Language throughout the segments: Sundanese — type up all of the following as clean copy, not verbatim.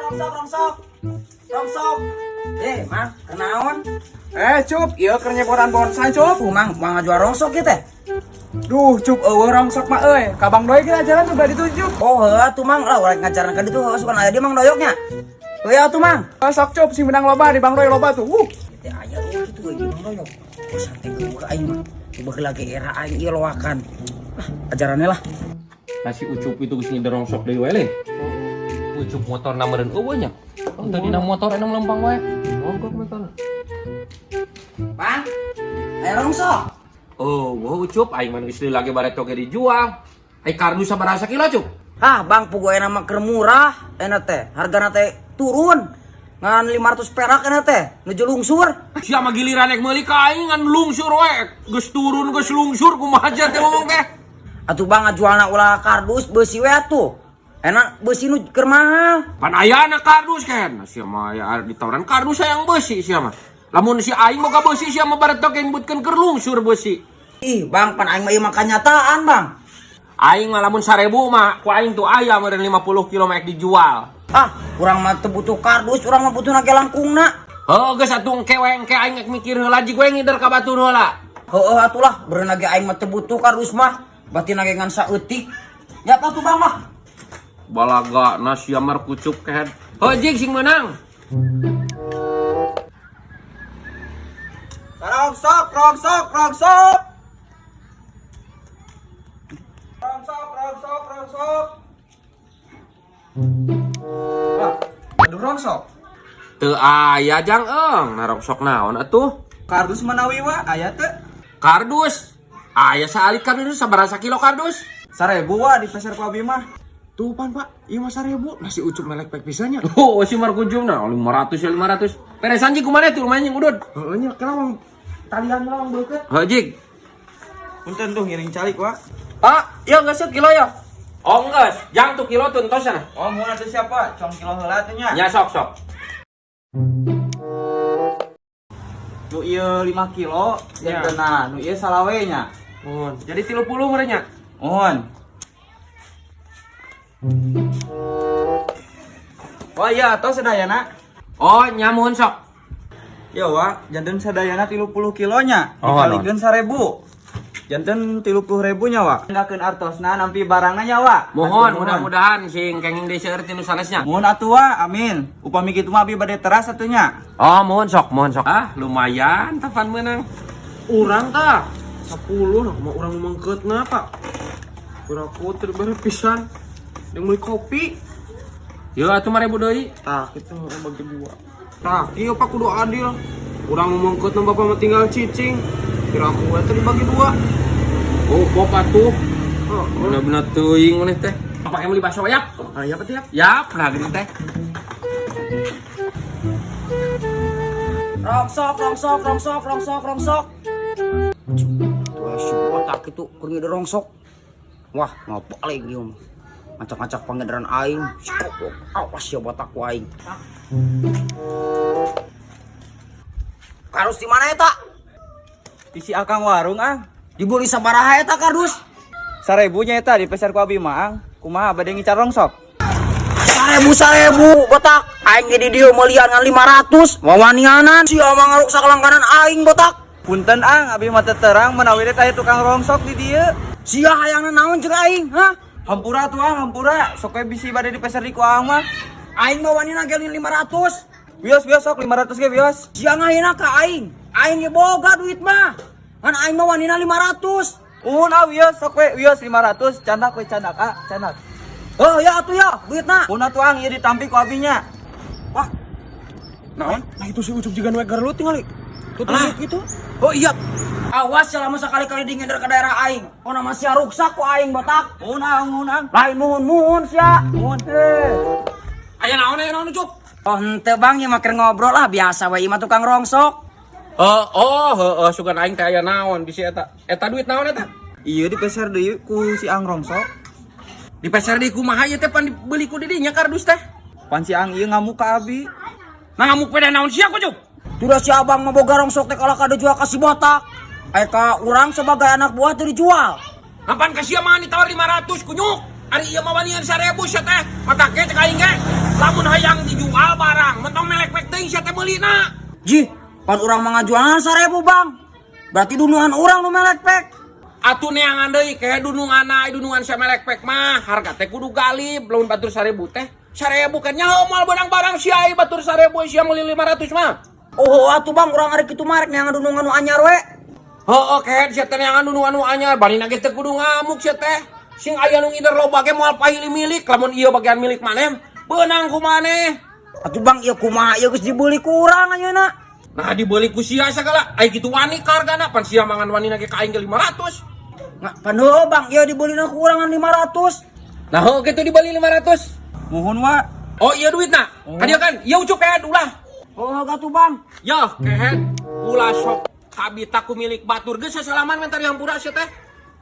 Rongsok, rongsok, rongsok. Eh, Mang, kenaon? Eh, Cup, ieu keur nyeboran bonsai, Cup. Mang, mang ngajual rongsok ieu teh. Duh, Cup, eueuh rongsok mah euy. Ka Bang Doy kita jalan tuh ditu, Cup. Oh, heuh atuh Mang, lah urang ngajaran ka ditu heuh sugan aya di Mang Doyoknya. Heuh atuh Mang. Sok, Cup, sing menang loba di Bang Doy loba tuh. Teh aya eueuh kitu euy di Mang Doyok. Oh, santai geuleuh aing mah. Baheula ge era aing ieu loakan. Lah, ajarannya lah. Nasi Ucup itu geus ngider rongsok deui wae leh. Ucup motor meureun eueuh nya. Teu dina motor anu melempang wae. Mogok motor. Bang, aya rongsok. Oh, wah Ucup aing mah geus lagi bareto ge dijual. Ai kardus sabaraha sakilo, Cup? Hah, Bang, puguh enak mah keur murah enak teh. Hargana teh turun. Ngan 500 perak enak teh, nuju lungsur. Sia mah giliran rek meuli ka aing ngan lungsur wae. Geus turun geus lungsur kumaha aja teh ngomong teh. Atuh Bang ngajualna ulah kardus beusi we atuh. Enak beusi nu keur mahal. Pan ayana kardus kan. Sia mah aya ditawaran kardus hayang beusi sia mah. Lamun si aing boga beusi sia mah bareto ge nyebutkeun keur lungsur beusi. Ih, Bang, pan aing mah ieu mah kanyataan, Bang. Aing mah lamun 1000 mah ku aing tuh aya meureun 50 kilo mah dijual. Ah, urang mah teu butuh kardus, urang mah butuh ge langkungna. Heuh geus atuh engke we engke aing rek mikir heula jig we ngider ka batur heula. Heueuh atuh lah, beureuh ge aing mah teu butuh kardus mah. Batina ge ngan saeutik. Ya atuh Bang mah. Balaga sia mar kucup kehed. Heuh jig sing meunang. Rongsok, rongsok, rongsok. Rongsok, rongsok, rongsok. Wah, aduh rongsok. Teu aya jang eung, na rongsok naon atuh? Kardus manawi wa aya teu? Kardus. Aya saalit kardus sabaraha sakilo kardus? 1000 wa di peser ku abi mah. Tuh pan Pak, ieu mah 1000. Nasi Ucup melek pek pisannya. Oh, si Markujum nah 500 ya 500. Peresan jig kumaha tuh lumayan jeung udud. Heeh nya kelawang talian lawang beukeut. Heuh jig. Punten tuh ngiring calik wa. Ah, ya geus kilo ya. Oh geus, jang tuh kilo tuh entos sana. Oh, mun atuh siapa? Cong kilo heula tuh nya. Nya sok sok. Nu ieu 5 kilo, jantenna nu ieu salawe nya. Mun, jadi 30 meureun nya. Mohon. Wah iya atuh sadayana. Oh, nya muhun sok. Ya wa, janten sadayana 30 kilonya. Oh, Dikalikeun 1000. Janten 30.000 nya wa. Enggakeun artosna nampi barangna nya wa. Mohon, Atuh, mudah-mudahan sing kenging deui seueur ti nu sanesnya. Mohon atuh wa, amin. Upami kitu mah abi bade teras atuh nya. Oh, mohon sok, mohon sok. Ah, lumayan tapan menang. Urang tah 10 nah kumaha urang mangkeutna Pak. Kira aku teu dibere pisan. Yang beli kopi. Yo atuh 5000 deui. Tah kitu bagi dua. Tah kieu Pak kudu adil. Urang mangkeutna bapak mah tinggal cicing. Kira aku we teh dibagi dua. Oh, pop atuh. Heeh. Bener-bener teuing maneh teh. Pake meuli bakso yap. Ah, iya apa tiap? Yap, nah gini teh. Rongsok, rongsok, rongsok, rongsok, rongsok. Tuh si botak itu keur ngider rongsok. Wah, ngapa lagi ieu mah. Ngacak-ngacak pangedaran aing. Si goblok. Awas ya botak ku aing. Kardus di mana eta? Di si akang warung ang. Dibeli sabaraha eta kardus? 1000 nya eta di peser ku abi mah ang. Kumaha bade ngicar rongsok? 1000 1000 botak. Aing ge di dieu meulian ngan 500. Wawanianan sia mah ngaruksak langganan aing botak. Punten ang, abi mah teu terang menawi teh aya tukang rongsok di dieu. Sia hayangna naon jeung aing, hah? Hampura tuh ang, hampura. Sok we bisi bade dipeser di ku ang mah. Aing mah wanina ge 500. Wios wios sok 500 ge wios. Sia ngahina ka aing. Aing ge boga duit mah. Ngan aing mah wanina 500. Uhun ah wios sok we wios 500 candak we candak ah candak. Oh ya atuh ya duitna. Pun atuh ang ieu ditampi ku abinya. Wah. Naon? Nah itu si Ucup juga nu garlut tingali. Tuh tuh gitu. Oh iya. Awas ya lamun sakali-kali dingin ke daerah aing. Oh nama sia ruksak ku aing botak. Uhun ang, uhun ang. Lain muhun-muhun sia. Muhun. Eh. Aya naon Ucup? Oh henteu Bang, ieu mah keur ngobrol lah biasa we ieu mah tukang rongsok. Oh, heeh sugan aing teh aya naon bisi eta. Eta duit naon eta? Iya dipeser deui ku si ang rongsok. Dipeser deui kumaha ieu teh pan dibeli ku di dinya kardus teh. Pan si ang ieu ngamuk ka abi. Nah ngamuk peda naon sia ku Cup? Sudah si abang mah boga rongsok teh kalah kada jual ka si botak. Aya ka urang sebagai anak buah teu dijual. Ngapan ka sia mah ditawar 500 kunyuk. Ari ieu mah wanian 1000 sia teh. Matak ge cek aing ge. Lamun hayang dijual meulina. Jih, pan urang mah ngajualan 1000, Bang. Berarti dunungan urang nu melek pek. Atuh neangan deui kayak dunungan dunungan sia melek pek mah harga teh kudu galib lamun batur 1000 teh. 1000 kan nyaho moal beunang barang sia ai batur 1000 sia meuli 500 mah. Oh, atuh Bang, urang ari kitu mah rek neangan dunungan nu anyar we. Heeh, kehed sia teh neangan dunungan nu anyar, bari ge teu kudu ngamuk sia teh. Sing aya nu ngider loba ge moal pahili milik, lamun ieu bagian milik maneh beunang ku maneh. Atuh Bang, ieu kumaha ieu geus dibeli ku urang ayeuna. Nah, dibeli ku sia sagala, ai kitu wani ka hargana, pan sia mangan wani ge ka aing ge 500. Nggak, pan heueuh Bang, ieu dibelina ku urang 500. Nah, heuh kitu dibeli 500. Muhun, Wa. Oh iya duitna. Kan dia kan, ieu Ucup kehed ulah. Oh, atuh Bang. Yah, kehed ulah sok kabita ku milik batur geus sasalaman mentar yang pura sia teh.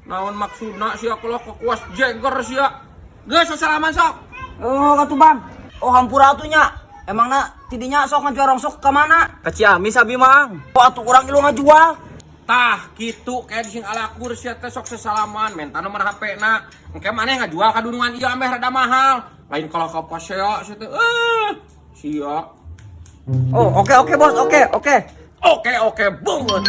Naon maksudna sia kalau kuas jeger sia. Geus sasalaman sok. Oh, atuh Bang. Oh, hampura atuh nya. Emangna tidinya sok ngajual rongsok ke mana? Ka Ciamis abi mang. Oh, atuh urang ilu ngajual. Tah kitu kehed sing alakur sia teh sok sesalaman menta nomor HP na. Engke maneh ngajual ka dunungan ieu ambeh rada mahal. Lain kalau ka pasea sia teh sia. Oh, oke oke bos, oke oke. Oke oke banget.